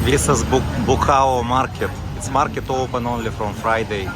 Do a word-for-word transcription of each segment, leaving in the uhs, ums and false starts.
This is Buk- Bukao market. It's market open only from Friday.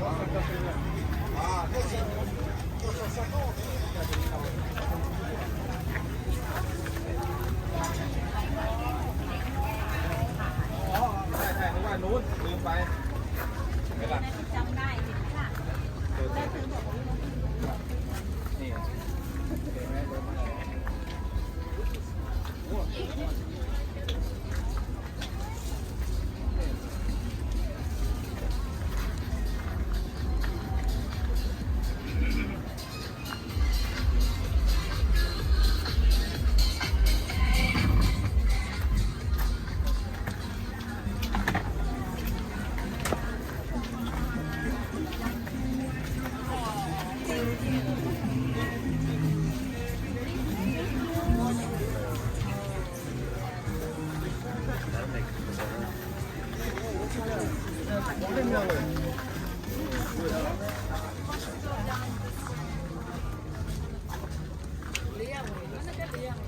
อ๋อ ใช่ใช่ นึกว่านู้น ลืมไป เห็นปะ จำได้ เห็นไหมล่ะ นี่ เห็นไหม Liang, mana dia Liang?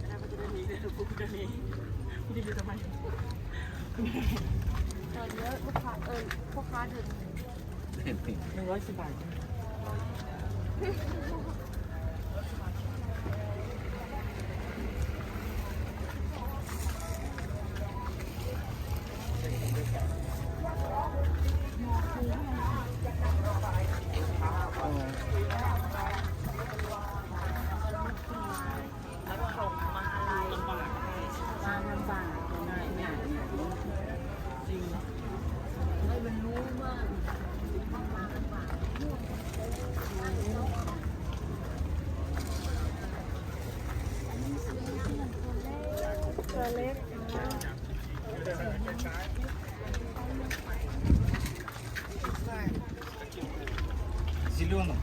Kenapa tidak nih? Kenapa udah nih? Udah gitu, Mas. Soalnya ลูกค้า เออ พ่อค้าเดิน หนึ่งร้อยสิบบาท ตัวเล็ก Зеленый.